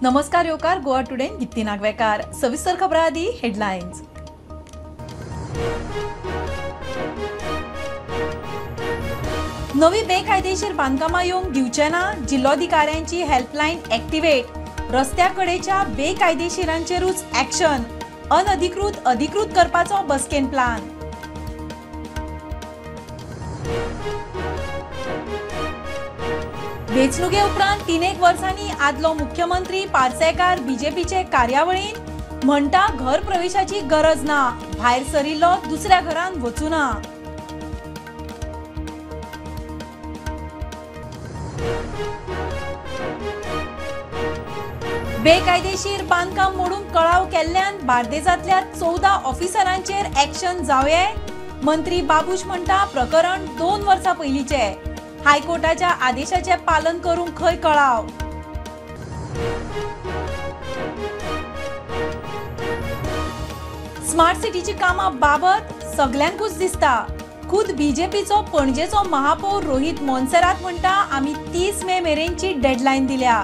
नमस्कार येवकार गोवा टुडे दीप्ती नागवेकार. सविस्तर खबरां आदी हेडलायन्स. नवी बेकायदेशीर बांदकामां येवंक दिवचे ना, जिल्लोधिकाऱ्यांची हेल्पलायन ऍक्टिवेट. रस्त्या कडेच्या बेकायदेशीरांचेरूच ऍक्शन. अनधिकृत अधिकृत करपाचो बसकेन प्लान. वेंचणुके उपरांत 3 वर्सांनी आदलो मुख्यमंत्री पार्सेकार बीजेपीचे कार्यावळीन म्हणटा घर प्रवेशाची गरज ना, भायर सरिल्लो दुसऱ्या घरान वचूं ना. बेकायदेशीर बांदकाम मोडून कळाव केल्ल्यान बार्देजांतल्या 14 ऑफिसरांचेर ऍक्शन जावये. मंत्री बाबूश म्हणटा प्रकरण 2 वर्सां पयलींचें, हायकोर्टाच्या आदेशाचे पालन करूंक खंय कळाव. स्मार्ट सिटीची कामां बाबत सगल्यांकूच दिसता. खुद बीजेपीचो पणजेचो महापौर रोहित मोन्सेरात म्हणटा आमी 30 मे मेरेनची डेडलायन दिल्या.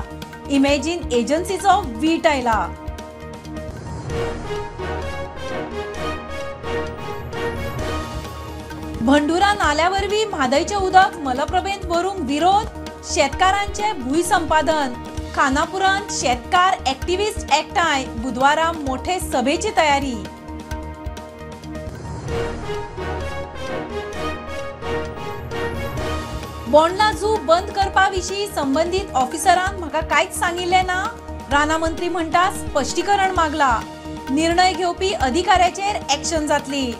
इमेजीन एजन्सीचो वीट आयला. भंडुरा नाल्यावरवी म्हादयचें उदक मलप्रभेंत व्हरूंक विरोध. शेतकारांचे भूंय संपादन. खानापुरांत शेतकार ऍक्टिव्हिस्ट एकठांय. बुधवारा मोठे सभेची तयारी. बोंडला झू बंद करपा विशीं संबंदीत ऑफिसरान म्हाका कांयच सांगिल्लें ना. रानां मंत्री म्हणटा स्पश्टीकरण मागला. निर्णय घेवपी अधिकाऱ्याचेर ऍक्शन जातली.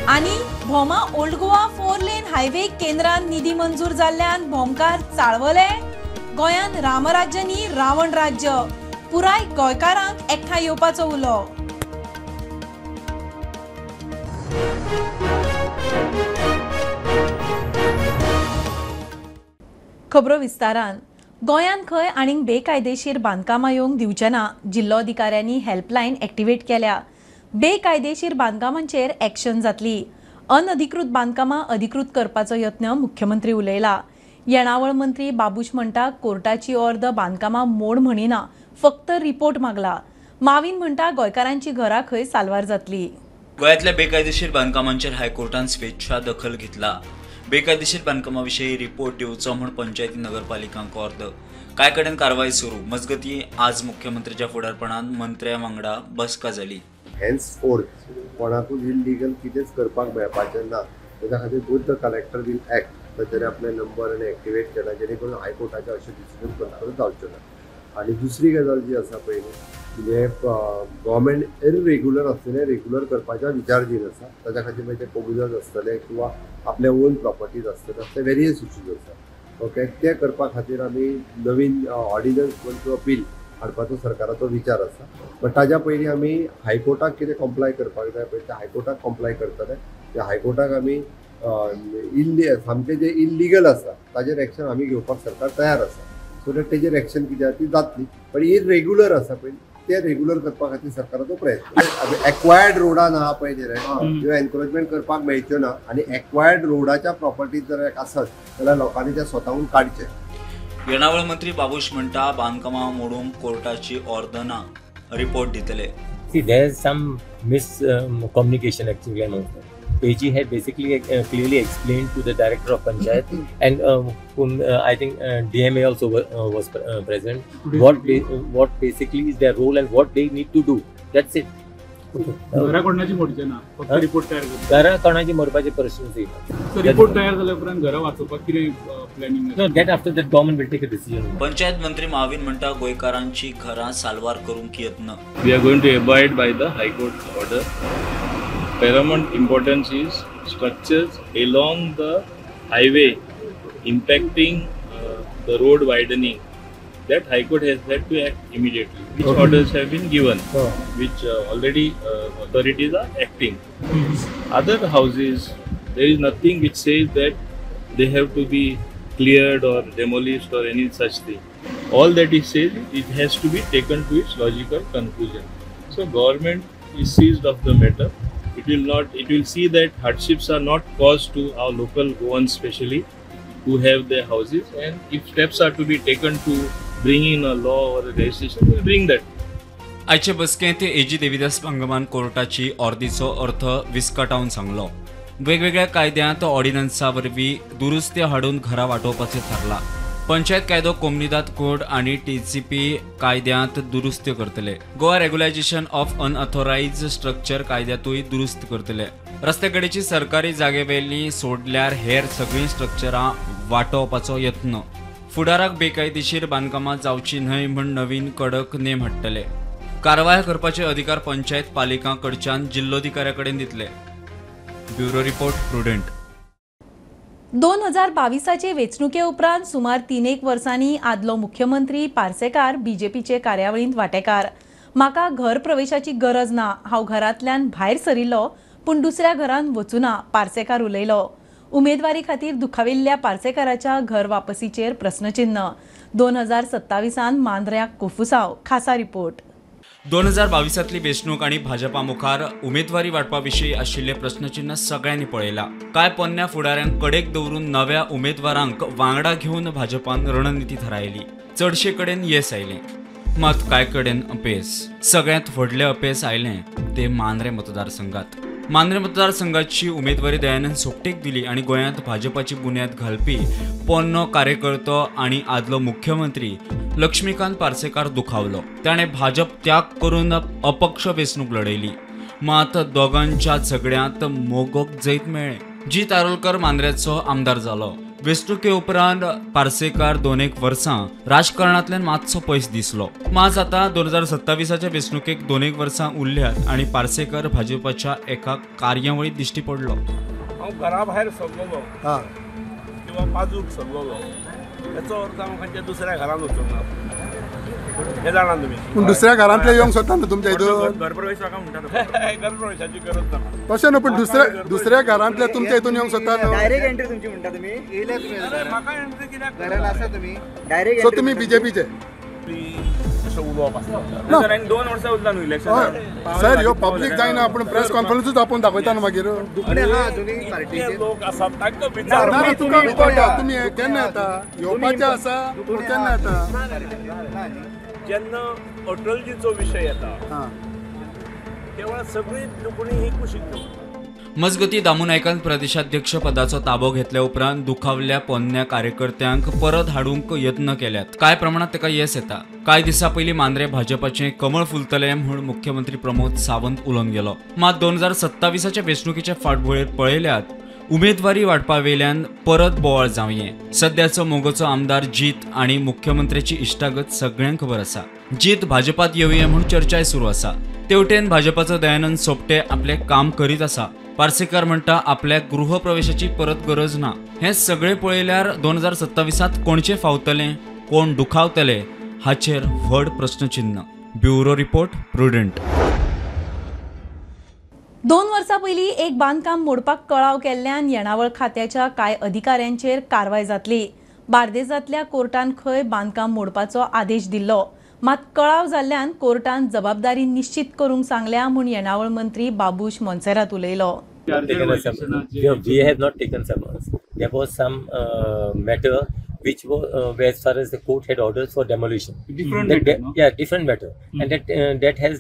आनी Bhoma old Goa 4 lane highway केंद्रान निधी मंजूर जाल्ल्यान भोमकार चाळवले. गोंयांत रामराज्य न्ही रावण राज्य. पुराय गोंयकारांक एकठांय येवपाचो उलो. खबरो विस्तारान. गोंयांत खंय आनीक बेकायदेशीर बांदकामां येवंक दिवचे ना. जिल्लोधिकाऱ्यांनी हेल्पलायन ऍक्टिवेट केल्या. बेकायदेशीर बांदकामांचेर ऍक्शन जातली. अनधिकृत बांदकामां अधिकृत करपाचो यत्न मुख्यमंत्री उलयला. येणावळ मंत्री बाबूश म्हणटा कोर्टाची ऑर्द बांदकामां मोड म्हणिना, फक्त रिपोर्ट मागला. मावीन म्हणटा गोंयकारांची घरां खंय साल्वार जातली. गोंयांतल्या बेकायदेशीर बांदकामांचेर हायकोर्टान स्वेच्छा दखल घेतला. बेकायदेशीर बांदकामा विशीं रिपोर्ट दिवचो म्हूण पंचायती नगरपालिकांक ऑर्द. कांय कडेन कारवाय सुरू. मजगतीं आज मुख्यमंत्र्याच्या फुडारपणान मंत्र्या वांगडा बसका जाली. हेन्सफोर्थ कोणाकूच इलिगल कितेंच करपाक मेळपाचें ना. तेच्या खातीर both the collector will act. ताचेर आपले नंबर आनी एक्टिवेट केला जेणे करून हायकोर्टाचे अशें डिसिजन परत जावचें ना. आनी दुसरी गजाल जी आसा पळय म्हणजे गव्हर्मेंट इरेग्युलर आसतलें रेग्युलर करपाचो विचार दीन आसा. ताच्या खातीर मागीर ते कोमुनिदाद आसतले किंवा आपले ओन प्रॉपर्टीज आसतले, असले वेरियस इश्यूज आसा. ओके, ते करपा खातीर आमी नवीन ऑर्डिनन्स किंवा बील हाडपाचो सरकाराचो विचार आसा. बट ताज्या पयलीं आमी हायकोर्टाक कितें कॉम्प्लाय करपाक जाय पळय ते हायकोर्टाक कॉम्प्लाय करतले. त्या हायकोर्टाक आमी सामकें जें इल्लिगल आसा ताजेर एक्शन आमी घेवपाक सरकार तयार आसा. सो that तेजेर एक्शन कितें आसा ती जातली. पण इरेग्युलर आसा पळय ते रेग्युलर करपा खातीर सरकाराचो प्रयत्न. एक्वायर्ड रोडान आहा पळय न्ही रे, त्यो एनक्रोचमेंट करपाक मेळच्यो ना. आनी एक्वायर्ड रोडाच्या प्रॉपर्टीज जर आसत जाल्यार लोकांनी ते स्वताहून काडचे. येणावळ मंत्री बाबूश म्हणटा बांदकामां मोडूंक कोर्टाची ऑर्द ना, रिपोर्ट दितले. See, there is some miscommunication actually amongst them. AG had basically clearly explained to the director of panchayat and whom I think DMA also was present. What basically is their role and what they need to do. That's it. घरा कोणाची मोडचे ना, फक्त report तयार करता. घरा कोणाची मोडपाचे प्रश्न येना. रिपोर्ट तयार जाल्या उपरांत घरा वाचोवपाक कितें planning? No, that after that government will take a decision. Panchayat मंत्री मावीन म्हणटा गोंयकारांची घरां साल्वार करूंक यत्न. We are going to abide by the high court order. Paramount importance is structures along the highway impacting the road widening. That High Court has had to act immediately, which orders have been given, which already authorities are acting. Other houses, there is nothing which says that they have to be cleared or demolished or any such thing. All that it says, it has to be taken to its logical conclusion. So government is seized of the matter. It will not. It will see that hardships are not caused to our local Goans, especially who have their houses. And if steps are to be taken to bring in a law or a legislation, we will bring that. आयचे बसकेंत एजी देविदास पांगमान कोर्टाची ऑर्दीचो अर्थ विस्कटावन सांगलो. वेगवेगळ्या कायद्यांत ऑर्डिनन्सा वरवीं दुरुस्ती हाडून घरां वाटोवपाचें थारलां. पंचायत कायदो, कोमनिदाद कोड आनी टीसीपी कायद्यांत दुरुस्त्यो करतले. Goa regularisation of unauthorised structure कायद्यांतूय दुरुस्त करतले. रस्त्याकडेची सरकारी जागेवेली सोडल्यार हेर सगळीं स्ट्रक्चरां वाटोवपाचो यत्न. फुडाराक बेकायदेशीर बांदकामां जावची न्हय म्हूण नवीन कडक नेम हाडटले. कारवाय करपाचे अधिकार पंचायत पालिकां कडच्यान जिल्लोधिकाऱ्या कडेन दितले. Bureau report, Prudent. 2022 वेंचणुके उपरांत सुमार 3-1 वर्सांनी आदलो मुख्यमंत्री पार्सेकार बीजेपीचे कार्यावळींत वांटेकार. म्हाका घर प्रवेशाची गरज ना, हांव घरांतल्यान भायर सरिल्लो पूण दुसऱ्या घरांत वचूना, पार्सेकार उलयलो. उमेदवारी खातीर दुखाविल्ल्या पार्सेकाराच्या घर वापसीचेर प्रस्नचिन्ह. 2027 मांद्र्याक कोफुसाव. खासा रिपोर्ट. 2022 वेंचणूक आनी भाजपा मुखार उमेदवारी वांटपा विशीं आशिल्ले प्रस्नचिन्ह सगळ्यांनी पळयला. कांय पोन्न्या फुडाऱ्यांक कडेक दवरून नव्या उमेदवारांक वांगडा घेवन भाजपान रणनिती थारायली. चडशे कडेन येस आयलें, मात कांय कडेन अपेस. सगळ्यांत व्हडलें अपेस आयलें ते मांद्रें मतदारसंघात. मांद्रें मतदारसंघाची उमेदवारी दयानंद सोपटेक दिली आनी गोंयांत भाजपाची बुन्याद घालपी पोन्नो कार्यकर्तो आनी आदलो मुख्यमंत्री लक्ष्मीकांत पार्सेकार दुखावलो. ताणें भाजप त्याग करून अपक्ष वेंचणूक लढयली, मात दोगांच्या झगड्यांत मोगोक जैत मेळ्ळें. जीत आरोलकर मांद्र्याचो आमदार जालो. वेंचणुके उपरांत पार्सेकार 2-1 वर्सां राजकारणांतल्यान मातसो पयस दिसलो. मात आतां 2027 वेंचणुकेक 2-1 वर्सां उरल्यात आनी पार्सेकर भाजपाच्या एका कार्यावळींत दिश्टी पडलो. हांव घरा भायर सरलेलो किंवा बाजूक सरलेलो हेचो अर्थ हांव खंयच्या दुसऱ्या घरान वचूंक ना, हें जाणा तुमी. पूण दुसऱ्या घरांतले येवंक सोदता न्हू तुमच्या हितून? घरप्रवेश म्हाका म्हणटात, घरप्रवेशाची गरज ना. तशें न्हू, पूण दुसऱ्या घरांतले तुमच्या हितून येवंक सोदता न्हू? डायरेक्ट एंट्री तुमची म्हणटा तुमी? येयले तुमी म्हाका एंट्री कित्याक? घरान आसा तुमी डायरेक्ट. सो तुमी बीजेपीचे अशें उलोवप आसता. 2 वर्सां उरला न्हू इलेक्शन. सर, ह्यो पब्लीक जायना, पूण प्रेस कॉन्फरन्सूच आपोवन दाखयता न्हू मागीर. लोक आसात तांकां विचार. ना, तुका कळटा तुमी केन्ना येता, येवपाचें आसा पूण केन्ना येता. जेन्ना अटलजीचो विशय येता तेव्हा सगळी दुखणी ही कुशीक दवरता. मजगती दामू नायकान प्रदेशाध्यक्ष पदाचो ताबो घेतल्या उपरांत दुखावल्ल्या पोन्न्या कार्यकर्त्यांक परत हाडूंक यत्न केल्यात. कांय प्रमाणात ताका येस येता. कांय दिसां पयलीं मांद्रें भाजपाचें कमळ फुलतलें म्हूण मुख्यमंत्री प्रमोद सावंत उलोवन गेलो. मात 2027 वेंचणुकेचे फाटभुंयेर पळयल्यात उमेदवारी वांटपावेल्यान परत बोवाळ जावये. सद्याचो मोगोचो आमदार जीत आनी मुख्यमंत्र्याची इश्टागत सगळ्यांक खबर आसा. जीत भाजपात येवये म्हूण चर्चाय सुरू आसा. तेवटेन भाजपाचो दयानंद सोपटे आपलें काम करीत आसा. पार्सेकर म्हणटा आपल्याक गृहप्रवेशाची परत गरज ना. हें सगळें पळयल्यार 2027 कोणचें फावतलें, कोण दुखावतले हाचेर व्हड प्रस्नचिन्ह. Bureau report, Prudent. 2 वर्सां पयलीं एक बांदकाम मोडपाक कळाव केल्ल्यान येणावळ खात्याच्या कांय अधिकाऱ्यांचेर कारवाय जातली. बार्देजांतल्या कोर्टान खंय बांदकाम मोडपाचो आदेश दिल्लो, मात कळाव जाल्ल्यान कोर्टान जबाबदारी निश्चित करूंक सांगल्या म्हूण येणावळ मंत्री बाबूश मोन्सेरात उलयलो. We have not taken summons. There was some matter which was as far as the court had orders for demolition. Different matter, no? Yeah, different matter. And that has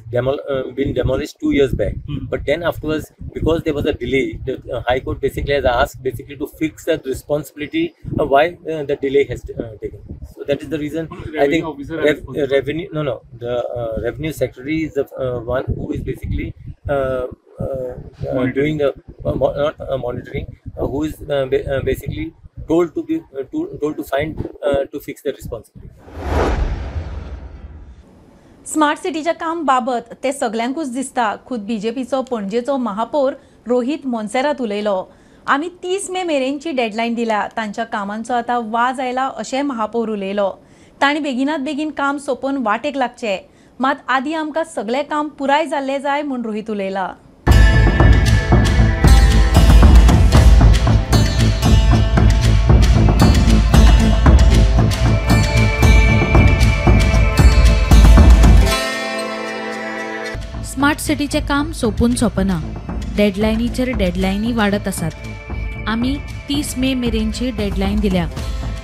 been demolished 2 years back. But then afterwards, because there was a delay, the High Court basically has asked basically to fix that responsibility of why the delay has taken. So that is the reason. I think revenue. No, the revenue secretary is the one who is basically doing the not monitoring, who is basically told to be told to find to fix the responsibility. Smart सिटीच्या काम बाबत ते सगल्यांकूच दिसता. खुद बीजेपीचो पणजेचो महापौर रोहित मोन्सेरात उलयलो. आमी 30 मे मेरेनची डेडलायन दिल्या, तांच्या कामांचो आतां वाज आयला अशें महापौर उलयलो. तांणी बेगिनात बेगीन काम सोंपोवन वाटेक लागचें, मात आदी आमकां सगळें काम पुराय जाल्लें जाय म्हूण रोहित उलयला. स्मार्ट सिटीचें काम सोंपून सोंपना. डेडलायनीचेर डेडलायनी वाडत आसात. आमी 30 मे मेरेनची डेडलायन दिल्या.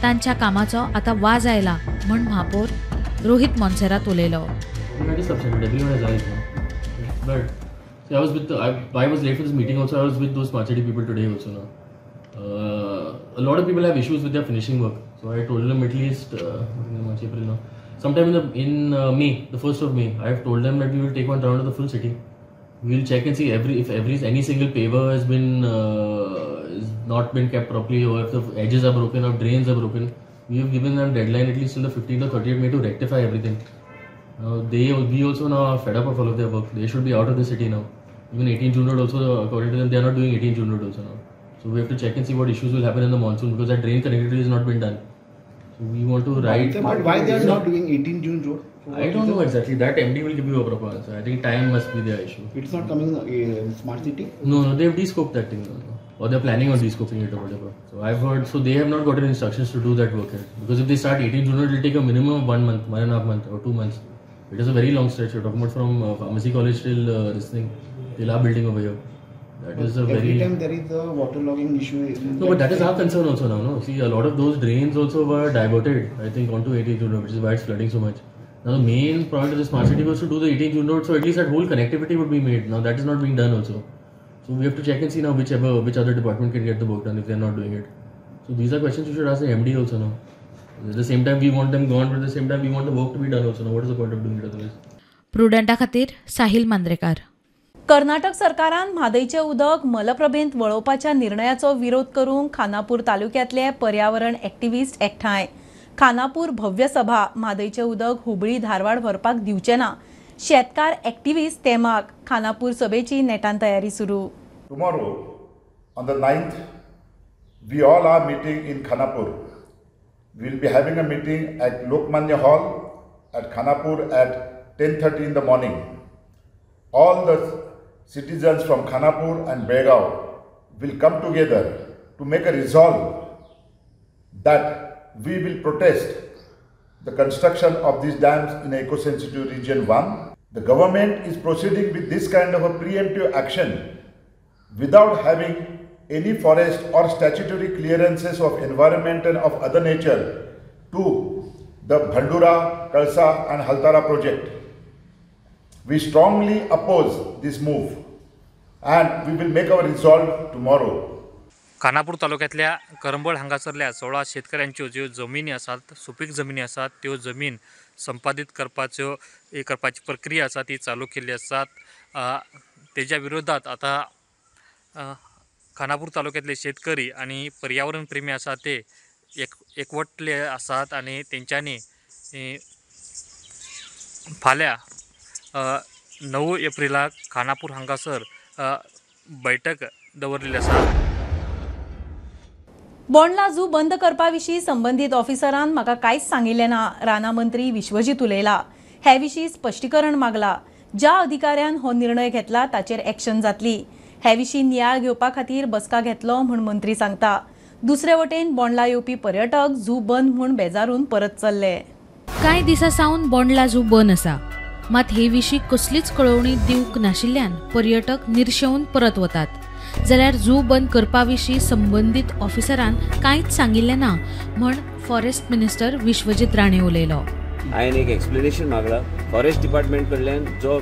तांच्या कामाचो आतां वाज आयला म्हण महापौर रोहित मोन्सेरात उलयलो. I was late for this meeting also. I was with those Smart City people today also now. A lot of people have issues with their finishing work. So I told them at least March, April now. Sometime in May, the 1st of May, I have told them that we will take one round of the full city. We will check and see if any single paver has been is not been kept properly, or if the edges are broken or drains are broken. We have given them deadline at least till the 15th or 30th May to rectify everything. We also now are fed up of all of their work. They should be out of the city now. Even 18 June Road also, according to them, they are not doing 18 June Road also now. So we have to check and see what issues will happen in the monsoon, because that drain connectivity has not been done. So we want to write. But why they are not doing 18 June Road? I don't know exactly. That MD will give you a proper answer. I think time must be their issue. It's not coming in Smart City? No, they have de-scoped that thing. No. Or they are planning on de-scoping it or whatever. So I've heard, so they have not gotten instructions to do that work yet. Because if they start 18 June Road, it will take a minimum of 1 month, 1.5 months or 2 months. It is a very long stretch. You're talking about from Pharmacy College till this thing, till our building over here. That is a very... Every time there is a waterlogging issue. No, but that is our concern also now, no? See, a lot of those drains also were diverted, I think, onto 18 June Road, which is why it's flooding so much. Now, the main point of the Smart City was to do the 18 June Road, so at least that whole connectivity would be made. Now, that is not being done also. So, we have to check and see now which other department can get the work done if they are not doing it. So, these are questions you should ask the MD also now. At the same time, we want them gone, but at the same time, we want the work to be done also. Now, what is the point of doing it otherwise? प्रुडंटा खातीर साहिल मांद्रेकार. कर्नाटक सरकारान म्हादयचें उदक मलप्रभेंत वळोवपाच्या निर्णयाचो विरोध करूंक खानापूर तालुक्यांतले पर्यावरण activist एकठांय. खानापूर भव्य सभा. म्हादयचें उदक हुबळी धारवाड व्हरपाक दिवचें ना. शेतकार एक्टिविस्ट तेमाक. खानापूर सभेची नेटान तयारी सुरू. Tomorrow on the 9th we all are meeting in Khanapur. We will be having a meeting at Lokmanya Hall at Khanapur at 10:30 in the morning. All the citizens from Khanapur and Belgaum will come together to make a resolve that we will protest the construction of these dams in eco-sensitive region 1. The government is proceeding with this kind of a preemptive action without having any forest or statutory clearances of environment and of other nature to the Bhandura, Kalsa and Haltara project. We strongly oppose this move and we will make our resolve tomorrow. Khanapur तालुक्यातल्या करंबळ हांगासरल्या 16 शेतकऱ्यांच्यो ज्यो जमिनी आसात, सुपीक जमिनी आसात, त्यो जमीन संपादीत करपाच्यो करपाची प्रक्रिया आसा ती चालू केल्ली आसात. तेज्या विरोधात आतां खानापूर तालुक्यातले शेतकरी आनी पर्यावरण प्रेमी आसा ते एकवटले आसात आनी तेंच्यांनी फाल्यां 9 एप्रिलाक खानापूर हांगासर बैठक दवरलेली आसा. बोंडला झू बंद करपा विशीं संबंदीत ऑफिसरान म्हाका कांयच सांगिल्लें ना. राना मंत्री विश्वजीत उलयला. हे विशीं स्पश्टीकरण मागला. ज्या अधिकाऱ्यान हो निर्णय घेतला ताचेर एक्शन जातली. हे विशीं नियाळ घेवपा खातीर बसका घेतलो म्हूण मंत्री सांगता. दुसरे वटेन बोंडला येवपी पर्यटक झू बंद म्हूण बेजारून परत चल्ले. कांय दिसां सावन बोंडला झू बंद आसा. मात हे विशीं कसलीच कळोवणी दिवंक नाशिल्ल्यान पर्यटक निर्शेवन परत वतात. जाल्यार झू बंद करपा विशीं संबंदीत ऑफिसरान कांयच सांगिल्लें ना म्हण फॉरेस्ट मिनिस्टर विश्वजीत राणे उलयलो. हांवें एक एक्सप्लेनेशन मागला फॉरेस्ट डिपार्टमेंट कडल्यान, जो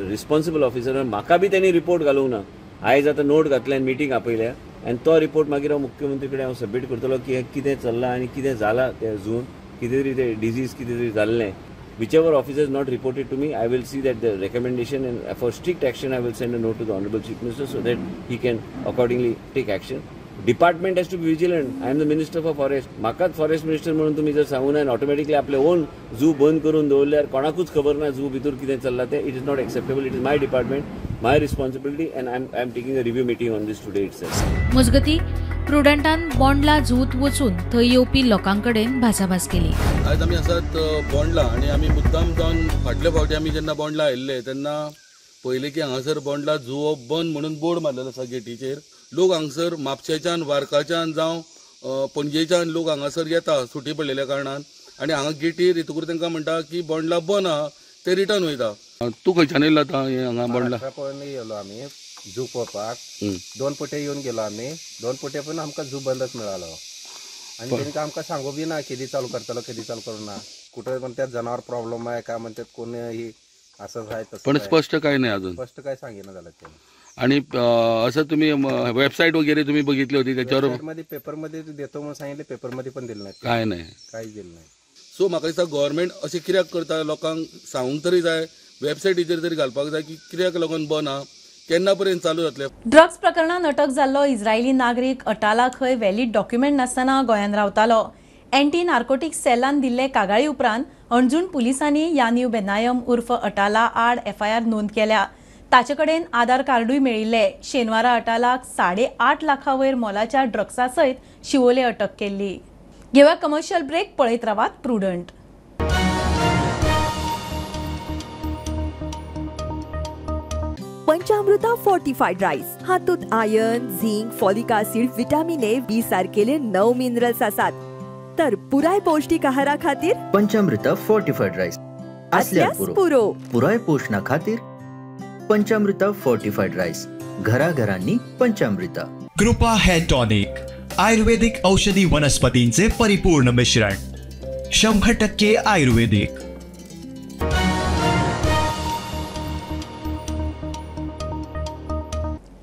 रिस्पॉन्सिबल ऑफिसर म्हाका बी त्यांनी रिपोर्ट घालूंक ना. आयज आतां नोट घातल्या आनी मिटींग आपयल्या आनी तो रिपोर्ट मागीर हांव मुख्यमंत्री कडेन हांव सबमीट करतलो की हें कितें चल्लां आनी कितें जालां त्या झून, कितें तरी ते डिजीज कितें तरी जाल्लें. Whichever officer is not reported to me, I will see that the recommendation and for strict action I will send a note to the Honorable Chief Minister so that he can accordingly take action. Department has to be vigilant. I am the Minister for Forest. म्हाकाच forest minister म्हणून तुमी जर सांगूना आनी automatically आपले own zoo बंद करून दवरल्यार कोणाकूच खबर ना झू भितर कितें चल्लां तें. It is not acceptable. It is my department, my responsibility and I am taking a review meeting on this today itself. मजगतीं प्रुडंटान बोंडला झूत वचून थंय येवपी लोकां कडेन भासाभास केली. आयज आमी आसात बोंडला आनी आमी मुद्दाम जावन फाटले फावटी आमी जेन्ना बोंडला आयिल्ले तेन्ना पयलें की हांगासर बोंडला झू हो बंद म्हणून बोर्ड मारलेलो आसा गेटीचेर. लोक हांगसर म्हापशेच्यान, वार्काच्यान जावं पणजेच्यान लोक हांगासर येता सुटी पडलेल्या कारणान आनी हांगा गेटीर येतकूच तांकां म्हणटा की बोंडला बंद आहा, ते रिटर्न वयता. तूं खंयच्यान येयलो आतां हांगा बोंडला? पळोवन येयलो आमी झू पळोवपाक, 2 पटे येवन गेलो आमी, 2 पटे पण आमकां झू बंदच मेळालो आनी तेंकां आमकां सांगू बी ना केदी चालू करतलो केदी चालू करूं ना. कुठं म्हणतात जनावर प्रॉब्लेम आहे का म्हणतात कोण ही असंच आहे तसं, पण स्पष्ट काय नाही अजून, स्पष्ट काय सांगितलं झालं ते. आणि असं तुम्ही वेबसाईट वगैरे तुम्ही बघितली होती त्याच्यावर? मध्ये पेपरमध्ये देतो म्हणून सांगितले, पेपरमध्ये पण दिलं नाही, काय नाही, काहीच दिलं नाही. सो म्हाका दिसता गव्हर्मेंट अशें कित्याक करता, लोकांक सांगूंक तरी जाय, वेबसायटीचेर तरी घालपाक जाय की कित्याक लागून बंद आहा, केन्ना पर्यंत चालू जातले. ड्रग्स प्रकरणात अटक जाल्लो इस्रायली नागरीक अटाला खंय व्हॅलिड डॉक्युमेंट नासतना गोंयांत रावतालो. अँटी नार्कोटिक्स सेलान दिल्ले कागाळी उपरांत अंजुण पुलिसांनी यानीव बेनायम उर्फ अटाला आड एफआयआर नोंद केल्या. ताचे कडेन आधार कार्डूय मेळिल्ले. शेनवारा अटालाक 8.5 लाखां वयर मोलाच्या ड्रग्सा सयत शिवोले अटक केल्ली. घेवया कमर्शियल ब्रेक, पळयत रावात प्रुडंट. पंचामृता फोर्टिफाईड राईस हातूंत iron, zinc, folic acid, vitamin A, B सारकेले 9 minerals आसात. तर पुराय पौष्टिक आहारा खातीर पंचामृता फोर्टिफाईड राईस असल्यार पुरो. पुराय पोषणा खातीर पंचामृता फोर्टिफाईड राईस, घराघरांनी पंचामृता. कृपा हेअर टॉनिक, आयुर्वेदिक औषधी वनस्पतींचे परिपूर्ण मिश्रण, 100% आयुर्वेदिक.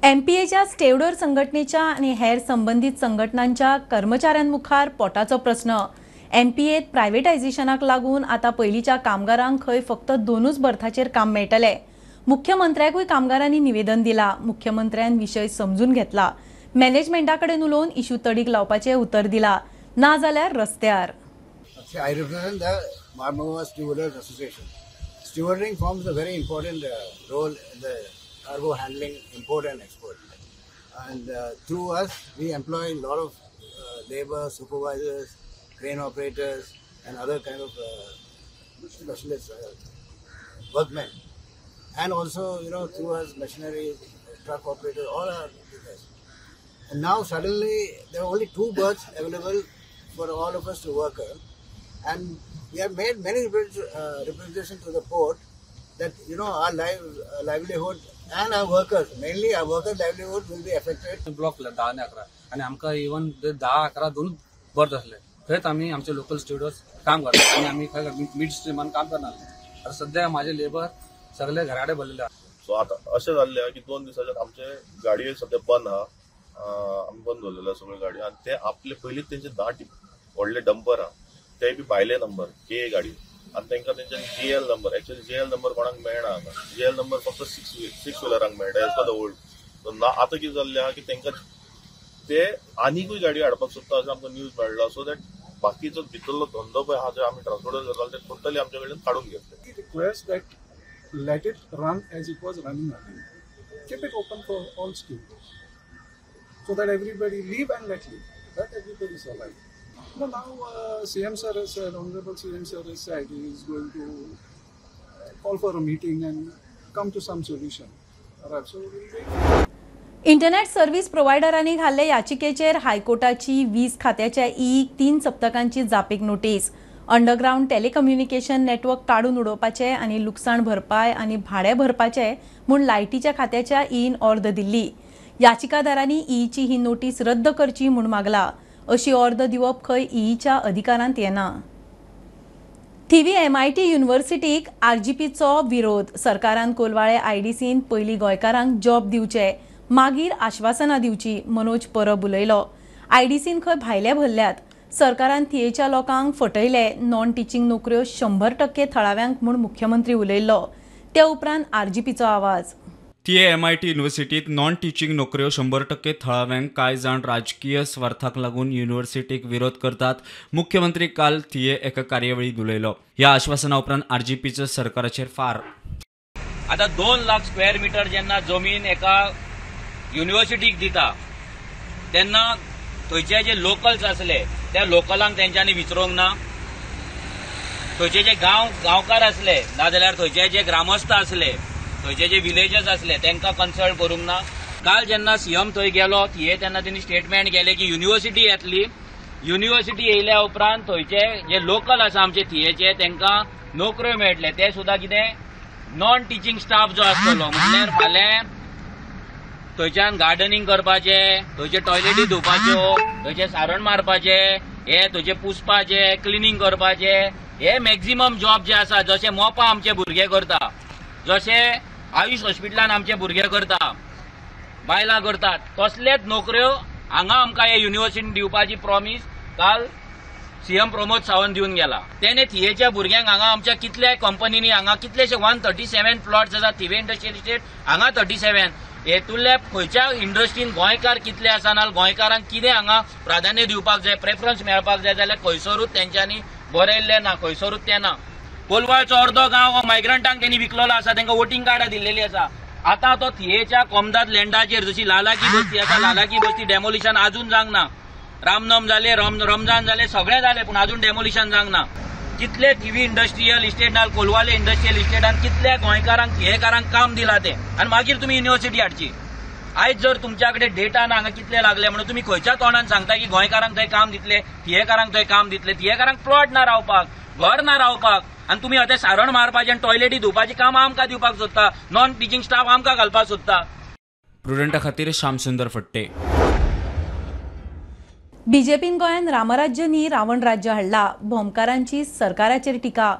एमपीएच्या स्टेवडोर संघटनेच्या आनी हेर संबंदीत संघटनांच्या कर्मचाऱ्यांमुखार पोटाचो प्रस्न. एमपीएत प्रायव्हेटायझेशनाक लागून आतां पयलींच्या कामगारांक खंय फक्त 2च बर्थाचेर काम मेळटलें. मुख्यमंत्र्याकूय कामगारांनी निवेदन दिला. मुख्यमंत्र्यान विशय समजून घेतला. मॅनेजमेंटा कडेन उलोवन इशू तडीक लावपाचें उतर दिला, ना जाल्यार रस्त्यार. I represent the Marmagao Stevedores Association. Stevedoring forms a very important role in the cargo handling, import and export. And through us, we employ a lot of labor, supervisors, crane operators, and other kind of specialists, workmen. And also, you know, through us, machinery, truck operators, all are with us. And now suddenly, there are only 2 berths available for all of us to work on. And we have made many representations to the port that, you know, our livelihood and our workers, mainly our workers' livelihood will be affected. Block 10 आनी 11 आनी आमकां even 10-11 दोन birth आसले थंयच आमी आमचे local students काम करतात आनी आमी खंय मिड स्ट्रीमान काम करनासले. आतां सद्या म्हाजे लेबर सगळे घरा कडेन भरलेले आसा. सो आतां अशें जाल्लें आहा की 2 दिसाच्यान आमचे गाडयो सद्या बंद आहा, आमी बंद दवरलेले आहा सगळ्यो गाडयो. आनी ते आपले पयलींच तेंचे 10 व्हडले डंपर आहा, ते बी भायले नंबर के गाडी, आनी तांकां तेंच्यानी GL number, actually GL number कोणाक मेळना हांगा. जीएल नंबर फक्त 6 व्हिलरांक मेळटा एज पर the old. आतां कितें जाल्लें आहा की तांकां ते आनीकूय गाडयो हाडपाक सोदता अशें आमकां न्यूज मेळ्ळा. सो that बाकीचो भितरलो धंदो पळय आहा जो आमी ट्रान्सपोर्टर करताले ते टोटली आमचे कडल्यान काडून घेतले. Request that let it run as it was running earlier. Keep it open for all students so that everybody live and let live, let everybody survive. No, now CM sir has said, Honorable CM sir has said he is going to call for a meeting and come to some solution. Alright, so we'll wait. Internet service प्रोव्हायडरांनी घाल्ले याचिकेचेर हायकोर्टाची वीज खात्याच्या ईईक 3 सप्तकांची जापीक notice. Underground telecommunication network काडून उडोवपाचे आनी लुकसाण भरपाय आनी भाडें भरपाचें म्हूण लायटीच्या खात्याच्या ईईन ऑर्द दिल्ली. याचिकादारांनी ईईची ही नोटीस रद्द करची म्हूण मागला. अशी ऑर्द दिवप खंय ईईच्या अधिकारांत येना. थिवी एमआयटी युनिव्हर्सिटीक आरजीपीचो विरोध. सरकारान कोलवाळे आयडीसीन पयलीं गोंयकारांक जॉब दिवचे, मागीर आश्वासनां दिवची, मनोज परब उलयलो. आयडीसीन खंय भायले भरल्यात. सरकारान थियेच्या लोकांक फटयले. नॉन टिचींग नोकऱ्यो 100% थळाव्यांक म्हूण मुख्यमंत्री उलयल्लो. ते उपरांत आरजीपीचो आवाज. थिये एमआयटी युनिव्हर्सिटीत नॉन टिचींग नोकऱ्यो 100% थळाव्यांक. कांय जाण राजकीय स्वार्थाक लागून युनिव्हर्सिटीक विरोध करतात. मुख्यमंत्री काल थिये एका कार्यावळीत उलयलो. ह्या आश्वासना उपरांत आरजीपीचो सरकाराचेर फार. आतां 2 लाख स्क्वेअर मिटर जेन्ना जमीन एका युनिव्हर्सिटीक दिता तेन्ना थंयचे जे लोकल्स आसले त्या लोकलांक तेंच्यांनी विचारूंक ना, थंयचे जे गांवकार आसले नाजाल्यार थंयचे जे ग्रामस्थ आसले, थंयचे जे विलेजर्स आसले तांकां कन्सल्ट करूंक ना. काल जेन्ना सीएम थंय गेलो थिये तेन्ना तेणी स्टेटमेंट केलें की युनिव्हर्सिटी येतली. युनिव्हर्सिटी येयल्या उपरांत थंयचे जे लोकल आसा आमचे थियेचे तांकां नोकऱ्यो मेळटले. ते सुद्दां कितें नॉन टिचींग स्टाफ जो आसतलो म्हणल्यार फाल्यां थंयच्यान गार्डनिंग करपाचें, थंयचे टॉयलेटी धुवपाच्यो, थंयचें सारण मारपाचें, हे थंयचें पुसपाचें, क्लिनींग करपाचें, हे मॅक्झिमम जॉब जे आसा, जशे मोपा आमचे भुरगे करता, जशे आयुष हॉस्पिटलान आमचे भुरगे करता, बायलां करतात, तसलेच नोकऱ्यो हांगा आमकां हे युनिव्हर्सिटीन दिवपाची प्रॉमीस काल सीएम प्रमोद सावंत दिवन गेला. तेणे थियेच्या भुरग्यांक हांगा आमच्या कितल्या कंपनींनी हांगा कितलेशे 137 प्लॉट्स आसा थिवे इंडस्ट्रियल इस्टेट हांगा 37 हेतुल्या खंयच्या इंडस्ट्रीन गोंयकार कितले आसा ना गोंयकारांक कितें हांगा प्राधान्य दिवपाक जाय, प्रेफरन्स मेळपाक जाय जाल्यार खंयसरूच तेंच्यांनी बरयल्लें ना, खंयसरूच तें ना. कोलवाळचो अर्दो गांव हो मायग्रंटांक तेणी विकलेलो आसा, तांकां वोटींग कार्डां दिल्लेली आसा. आतां तो थियेच्या कोमदाद लँडाचेर जशी लालाकी बस्ती आसा, लालाकी बस्ती डेमोलिशन आजून जावंक ना. रामनम जाले, रमजान जाले, सगळें जालें, पूण आजून डेमोलिशन जावंक ना. कितले थिवी इंडस्ट्रियल इस्टेट ना कोलवाले इंडस्ट्रियल इस्टेटान कितल्या गोंयकारांक थियेकारांक काम दिलां तें, आनी मागीर तुमी युनिव्हर्सिटी हाडची. आयज जर तुमच्या कडेन डेटा ना हांगा कितले लागले म्हणून तुमी खंयच्या तोंडान सांगता की गोंयकारांक थंय काम दितले, थियेकारांक थंय काम दितले? थियेकारांक प्लॉट ना रावपाक, घर ना रावपाक, आनी तुमी आतां सारण मारपाचें आनी टॉयलेटी धुवपाचें काम आमकां दिवपाक सोदता, नॉन टिचींग स्टाफ आमकां घालपाक सोदता. प्रुडंटा खातीर श्यामसुंदर फट्टे. बीजेपीन गोंयांत रामराज्य न्ही रावण राज्य हाडला, भोमकारांची सरकाराचेर टिका.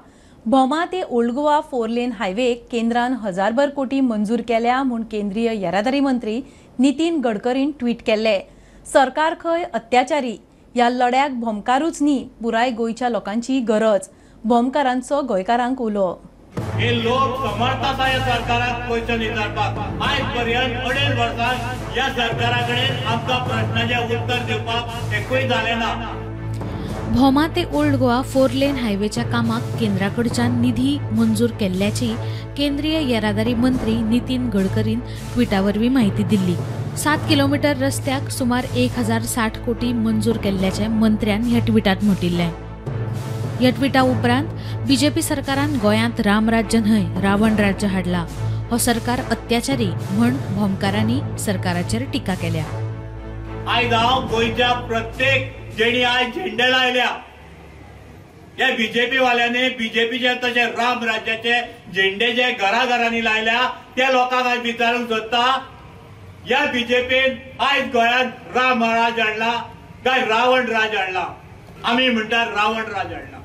भोमा ते ओल्ड गोवा 4 लेन हायवेक केंद्रान 1000 कोटी मंजूर केल्या म्हूण केंद्रीय येरादारी मंत्री नितीन गडकरीन ट्वीट केल्ले. सरकार खंय अत्याचारी, ह्या लढ्याक भोमकारूच न्ही पुराय गोंयच्या लोकांची गरज, भोमकारांचो गोंयकारांक उलो. हे लोक समर्थता ह्या सरकाराक क्वेश्चन विचारपाक. आयज पर्यंत 2.5 वर्सां ह्या सरकारा कडेन आमकां प्रश्नाचें उत्तर दिवपाक एकूय जालें ना. भोमा ते ओल्ड गोवा 4 लेन हायवेच्या कामाक केंद्राकडच्यान निधी मंजूर केल्ल्याची केंद्रीय येरादारी मंत्री नितीन गडकरीन ट्विटा वरवीं माहिती दिल्ली. 7 किलोमीटर रस्त्याक सुमार 1060 कोटी मंजूर केल्ल्याचें मंत्र्यान ह्या ट्विटांत म्हटिल्लें. ह्या ट्विटा उपरांत बीजेपी सरकारान गोंयांत रामराज्य न्हय रावण राज्य हाडला, हो सरकार अत्याचारी म्हण भोमकारांनी सरकाराचेर टिका केल्या. आयज हांव गोंयच्या प्रत्येक जेणी आयज झेंडे लायल्या हे बीजेपी वाल्यांनी, बीजेपीचे तशें राम राज्याचे झेंडे जे घराघरांनी लायल्या त्या लोकांक आयज विचारूंक सोदता, ह्या बीजेपीन आयज गोंयांत राम राज हाडला काय रावण राज हाडला? आमी म्हणटात रावण राज हाडला.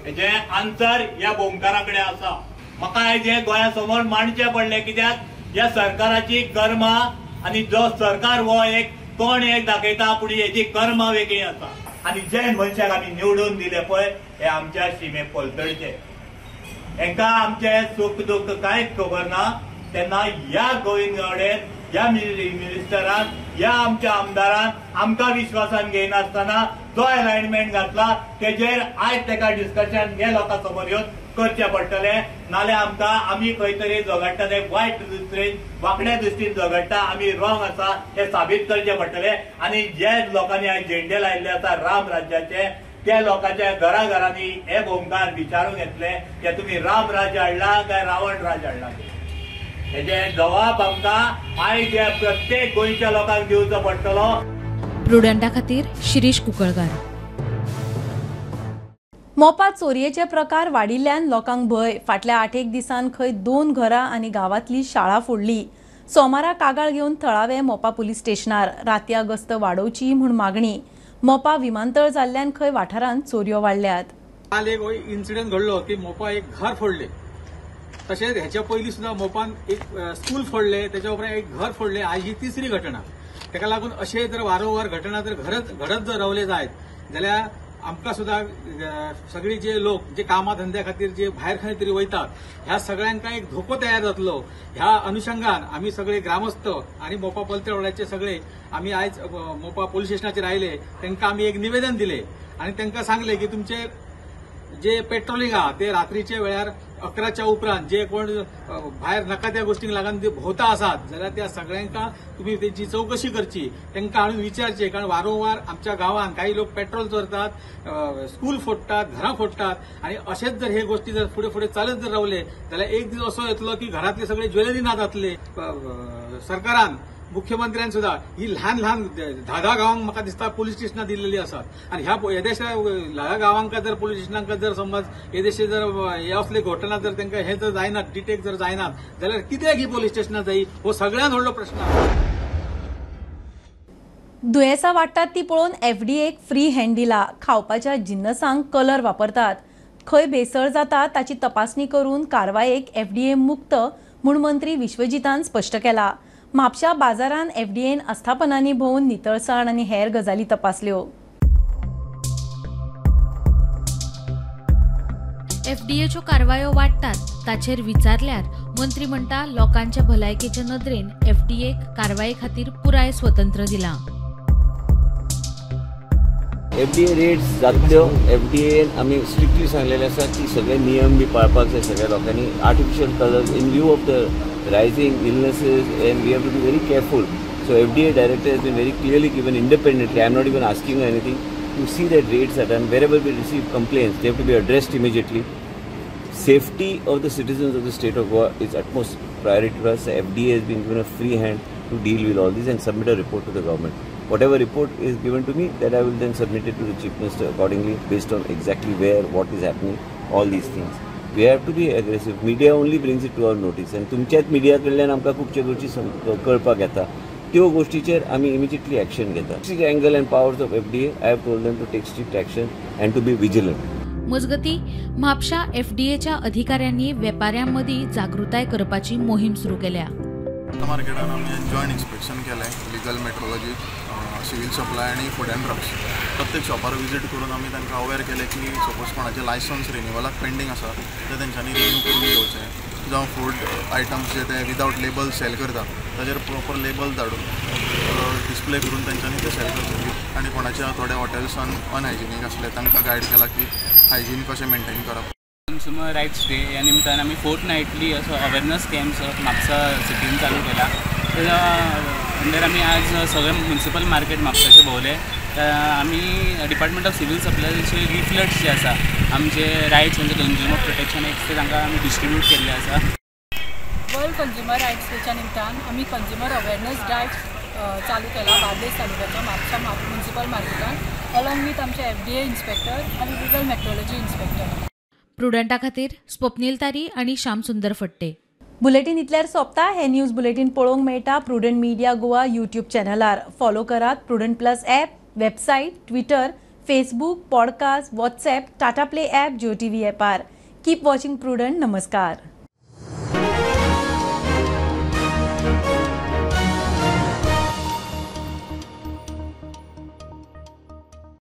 हेजे आन्सर ह्या भोमकारा कडेन आसा. म्हाका आयज हे गोंया समोर मांडचें पडलें कित्याक ह्या सरकाराची कर्मां आनी जो सरकार हो एक तोंड एक दाखयता पूण हेजी कर्मां वेगळी आसा. आनी जे मनशाक आमी निवडून दिले पळय हे आमच्या शिमे पलतडचे, हेंकां आमचें सूख दुख्ख कांयच खबर ना. तेन्ना ह्या गोविंद गावडेन, ह्या मिनिस्टरान, ह्या आमच्या आमदारान आमकां विश्वासान घेयनासतना जो अलायनमेंट घातला तेजेर आयज तेका डिस्कशन हे लोकां समोर येवन करचें पडटलें. नाल्यार आमकां आमी खंय तरी झगडटा ते वायट दृश्टीन, वांकड्या दृश्टीन झगडटा, आमी रॉंग आसा हें साबीत करचें पडटलें. आनी जे लोकांनी आयज झेंडे लायिल्ले आसा राम राज्याचे त्या लोकांच्या घराघरांनी हे भोमकार विचारूंक येतले की तुमी राम राज्य हाडला काय रावण राज्य हाडला. हेजे जवाब आमकां आयज प्रत्येक गोंयच्या लोकांक दिवचो पडटलो. प्रुडंटा खातीर शिरीष कुकळकार. मोपा चोरयेचे प्रकार वाडिल्ल्यान लोकांक भंय. फाटल्या 8 दिसांत खंय 2 घरां आनी गांवांतली शाळा फोडली. सोमारा कागाळ घेवन थळावे मोपा पुलीस स्टेशनार रातया गस्त वाडोवची म्हूण मागणी. मोपा विमानतळ जाल्ल्यान खंय वाठारांत चोरयो वाडल्यात. काल एक इन्सिडंट घडलो की मोपा एक घर फोडले, तशेंच ह्याच्या पयलीं सुद्दां मोपान एक स्कूल फोडले, त्याच्या उपरांत एक घर फोडले. आज ही तिसरी घटना. ताका लागून अशे जर वारंवार घटना जर घडत जर रावले जायत जाल्यार आमकां सुद्दां सगळी जे लोक जे कामा धंद्या खातीर जे भायर खंय तरी वयतात ह्या सगळ्यांका एक धोको तयार जातलो. ह्या अनुशंगान आमी सगळे ग्रामस्थ आनी मोपा पलतडवाड्याचे सगळे आमी आयज मोपा पोलीस स्टेशनाचेर आयले. तांकां आमी एक निवेदन दिले आनी तांकां सांगले की तुमचे जे पेट्रोलिंग आहा ते रात्रीच्या वेळार 11च्या उपरांत जे कोण भायर नाका त्या गोष्टींक लागून जे भोंवता आसात जाल्यार त्या सगळ्यांका तुमी तेंची चवकशी करची, तांकां हाडून विचारचे. कारण वारंवार आमच्या गांवांत काही लोक पेट्रोल चोरतात, स्कूल फोडटात, घरां फोडटात आनी अशेंच जर हे गोष्टी जर फुडें फुडें चालत जर रावले जाल्यार एक दीस असो येतलो की घरांतले सगळे ज्वेलरी ना जातले. सरकारान मुख्यमंत्र्यान सुद्धा ही ल्हान ल्हान 10-10 गांवांक म्हाका दिसता पोलीस स्टेशनां दिल्लेली आसात आनी ह्या येदेशा 10 गांवांक जर पोलीस स्टेशनांक जर समज येदेशे जर हे असले घटना जर तांकां हे जर जायनात, डिटेक्ट जर जायनात जाल्यार कित्याक ही पोलीस स्टेशनां जायी हो सगळ्यांत व्हडलो प्रश्न आसा. दुयेंसां वाडटात ती पळोवन एफडीएक फ्री हँड दिला. खावपाच्या जिन्नसांक कलर वापरतात, खंय भेसळ जाता ताची तपासणी करून कारवायेक एफडीए मुक्त म्हूण मंत्री विश्वजीतान स्पश्ट केला. म्हापशा बाजारान एफडीएन आस्थापनांनी भोंवून नितळसाण आनी हेर गजाली तपासल्यो. एफडीएच्यो कारवायो वाडटात ताचेर विचारल्यार मंत्री म्हणटा लोकांच्या भलायकेचे नदरेन एफडीएक कारवाये खातीर पुराय स्वतंत्र दिलां. एफडीए रेट्स जातल्यो. एफडीएन आमी स्ट्रिक्टली सांगलेले आसा की सगळे नियम बी पाळपाक जाय सगळ्या लोकांनी. Artificial colours in view of the rising illnesses and we have to be very careful. So FDA director has been very clearly given independently, I am not even asking anything, to see that rates are done. Wherever we receive complaints, they have to be addressed immediately. Safety of the citizens of the state of Goa is utmost priority to us. FDA has been given a free hand to deal with all this and submit a report to the government. Whatever report is given to me, that I will then submit it to the Chief Minister accordingly, based on exactly where, what is happening, all these things. We have to be aggressive. Media only brings it to our notice. And तुमच्याच media कडल्यान आमकां खुबश्यो गोष्टी कळपाक येता, त्यो गोष्टीचेर आमी immediately action घेता. Strict angle and powers of FDA, I have told them to take strict action and to be vigilant. मजगती म्हापशा एफडीएच्या अधिकाऱ्यांनी वेपाऱ्यांमदीं जागृताय करपाची मोहीम सुरू केल्या. मार्केटान आमी जॉयंट इन्स्पेक्शन केलें, लिगल मेट्रोलॉजी, सिव्हील सप्लाय आनी फूड अँड ड्रग्स. प्रत्येक शॉपार विजीट करून आमी तांकां अवेर केलें की सपोज कोणाचें लायसन्स रिन्युअलाक पेंडींग आसा ते तेंच्यांनी रिन्यू करून घेवचें, जावं फूड आयटम्स जे ते विदावट लेबल सेल करता ताजेर प्रॉपर लेबल धाडून डिस्प्ले करून तेंच्यांनी ते सेल करचें. आनी कोणाच्या थोड्या हॉटेल्सान अनहायजिनीक आसले तांकां गायड केलां की हायजीन कशें मेनटेन करप. कंज्युमर रायट्स डे ह्या निमतान आमी फोर्टनायटली असो अवेरनस कॅम्प्स म्हापसा सिटीन चालू केला. तेज्या अंडर आमी आज सगळे म्युनिसिपल मार्केट म्हापसाचे भोंवले. आमी डिपार्टमेंट ऑफ सिव्हील सप्लायचे लिफलेट्स जे आसा आमचे रायट्स म्हणजे कंज्युमर प्रोटेक्शन एक्ट ते तांकां आमी डिस्ट्रिब्यूट केल्ले आसा. वर्ल्ड कंज्युमर रायट्स डेच्या निमतान आमी कंज्युमर अवेरनस ड्रायव्ह चालू केला बार्देस तालुक्याच्या म्हापसा म्युनिसिपल मार्केटान, अलॉंग वीथ आमचे एफडीए इन्स्पेक्टर आनी लिगल मेट्रोलॉजी इन्स्पेक्टर. प्रुडंटा खातीर स्वप्नील तारी आनी श्यामसुंदर फट्टे. बुलेटीन इतल्यार सोंपता. हे न्यूज बुलेटीन पळोवंक मेळटा प्रुडंट मीडिया गोवा यूट्यूब चॅनलार. फॉलो करात Prudent plus app, website, Twitter, Facebook, podcast, WhatsApp, Tata Play app, Jio TV ॲपार. Keep watching prudent. नमस्कार.